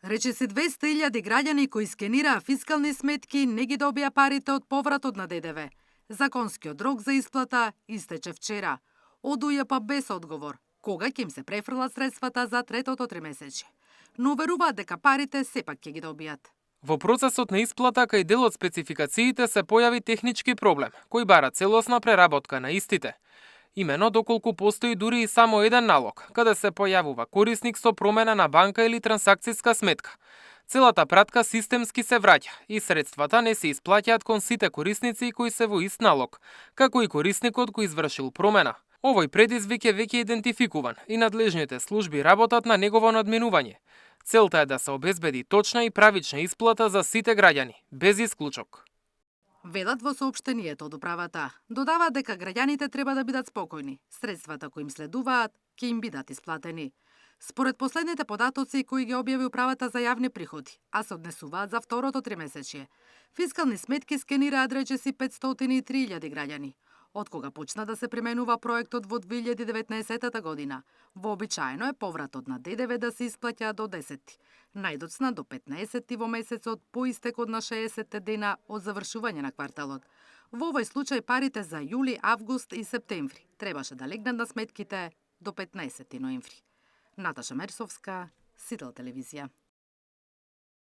Речиси 200.000 граѓани кои скенираа фискални сметки не ги добија парите од повратот на ДДВ. Законскиот рок за исплата истече вчера. Од УЈП без одговор кога ќе им се префрлат средствата за третото тримесечие. Но уверуваат дека парите сепак ќе ги добијат. Во процесот на исплата кај дел од спецификациите се појави технички проблем, кој бара целосна преработка на истите. Имено доколку постои дури и само еден налог, каде се појавува корисник со промена на банка или трансакциска сметка. Целата пратка системски се враќа и средствата не се исплаќаат кон сите корисници кои се во ист налог, како и корисникот кој извршил промена. Овој предизвик е веќе идентификуван и надлежните служби работат на негово надминување. Целта е да се обезбеди точна и правична исплата за сите граѓани, без исклучок. Велат во соопштението од управата. Додаваат дека граѓаните треба да бидат спокојни. Средствата кои им следуваат ќе им бидат исплатени. Според последните податоци кои ги објави управата за јавни приходи, а се однесуваат за второто тримесечие, фискални сметки скенираат речиси 503.000 граѓани. Од кога почна да се применува проектот во 2019 година, вообичаено е повратот на ДДВ да се исплаќа до 10, најдоцна до 15 во месецот по истекот на 60 дена од завршување на кварталот. Во овој случај парите за јули, август и септември требаше да легнат на сметките до 15 ноември. Наташа Мерсовска, Сител телевизија.